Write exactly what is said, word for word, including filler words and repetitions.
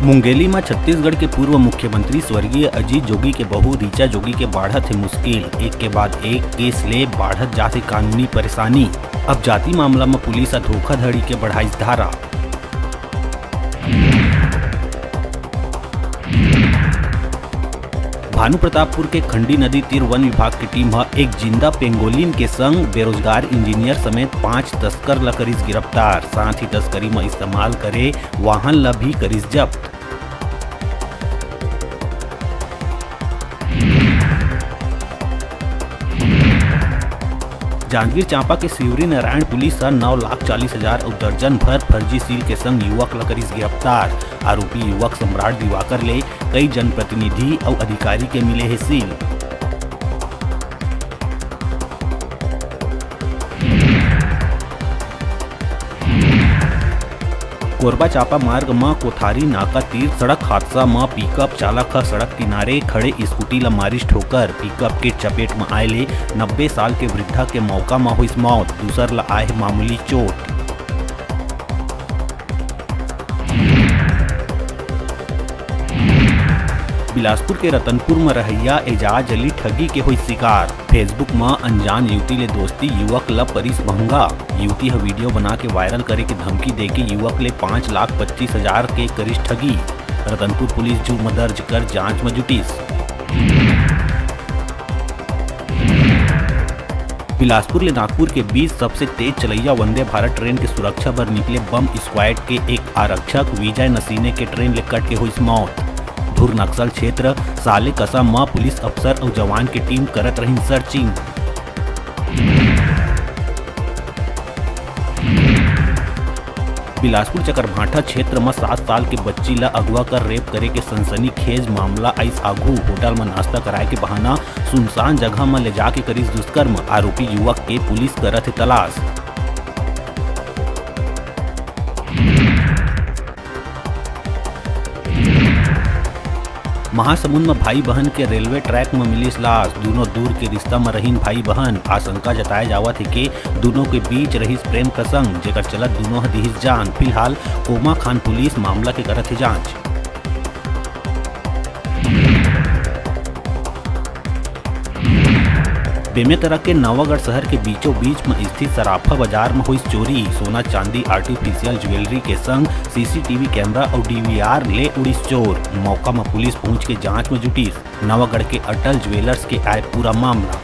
मुंगेली म छत्तीसगढ़ के पूर्व मुख्यमंत्री स्वर्गीय अजीत जोगी के बहू ऋचा जोगी के बाढ़त हे मुश्किल। एक के बाद एक केस ले बाढ़त जात हे कानूनी परेशानी। अब जाति मामला म पुलिस ह धोखाधड़ी के बढ़ाइस धारा। भानुप्रतापपुर के खंडी नदी तीर वन विभाग के टीम ह एक जिंदा पेंगोलिन के संग बेरोजगार इंजीनियर समेत पांच तस्कर ल करिस गिरफ्तार। साथ ही तस्करी म इस्तेमाल करे वाहन ल भी करिस जब्त। जांजगीर चांपा के शिवरी नारायण पुलिस ह नौ लाख चालीस हजार अउ दर्जन भर फर्जी सील के संग युवक ल करिस गिरफ्तार। आरोपी युवक सम्राट दिवाकर ले कई जनप्रतिनिधि अउ अधिकारी के मिले हे सील। कोरबा चांपा मार्ग म कोथारी नाका तीर सड़क हादसा म पिकअप चालक ह सड़क किनारे खड़े स्कूटी ल मारिस ठोकर। पिकअप के चपेट म आए ले नब्बे साल के वृद्धा के मौका म होइस मौत, दूसर ल आए हे मामूली चोट। बिलासपुर के रतनपुर म रहइया एजाज अली ठगी के होइस शिकार। Facebook म अनजान युवती ले दोस्ती, युवक ल परिस महंगा। युवती ह वीडियो बना के वायरल करे के धमकी देके युवक ले पाँच लाख पच्चीस हजार के करिस ठगी। रतनपुर पुलिस जुर्म दर्ज कर जांच म जुटिस। बिलासपुर ले नागपुर के बीच सबसे तेज चलैया वंदे भारत ट्रेन के सुरक्षा बर निकले बम स्क्वाड के एक आरक्षक विजय नसीने के ट्रेन ले कट के होइस मौत। धुर नक्सल क्षेत्र साले कसम म पुलिस अफसर अउ जवान के टीम करत रहिन सर्चिंग। बिलासपुर चकरभाठा क्षेत्र म सात साल के बच्ची ल अगवा कर रेप करे के सनसनीखेज मामला आइस आघू। होटल म नाश्ता कराए के बहाना सुनसान जगह म ले जाके करिस दुष्कर्म। आरोपी युवक के पुलिस करत हे तलाश। महासमुंद म भाई बहन के रेलवे ट्रैक म मिलिस लाश। दूनों दूर के रिश्ता म रहिन भाई बहन। आशंका जताए जावत हे के दूनों के बीच रहिस प्रेम प्रसंग, जेकर चलत दूनों ह दिहिस जान। फिलहाल कोमाखान पुलिस मामला के करत हे जांच। बेमेतरा के नवागढ़ शहर के बीचों बीच म स्थित सराफा बाजार म होइस चोरी। सोना चांदी, आर्टिफिशियल ज्वेलरी के संग सीसीटीवी कैमरा अउ डीवीआर ले उड़िस चोर। मौका म पुलिस पहुंच के जांच म जुटिस। नवागढ़ के अटल ज्वेलर्स के आय पूरा मामला।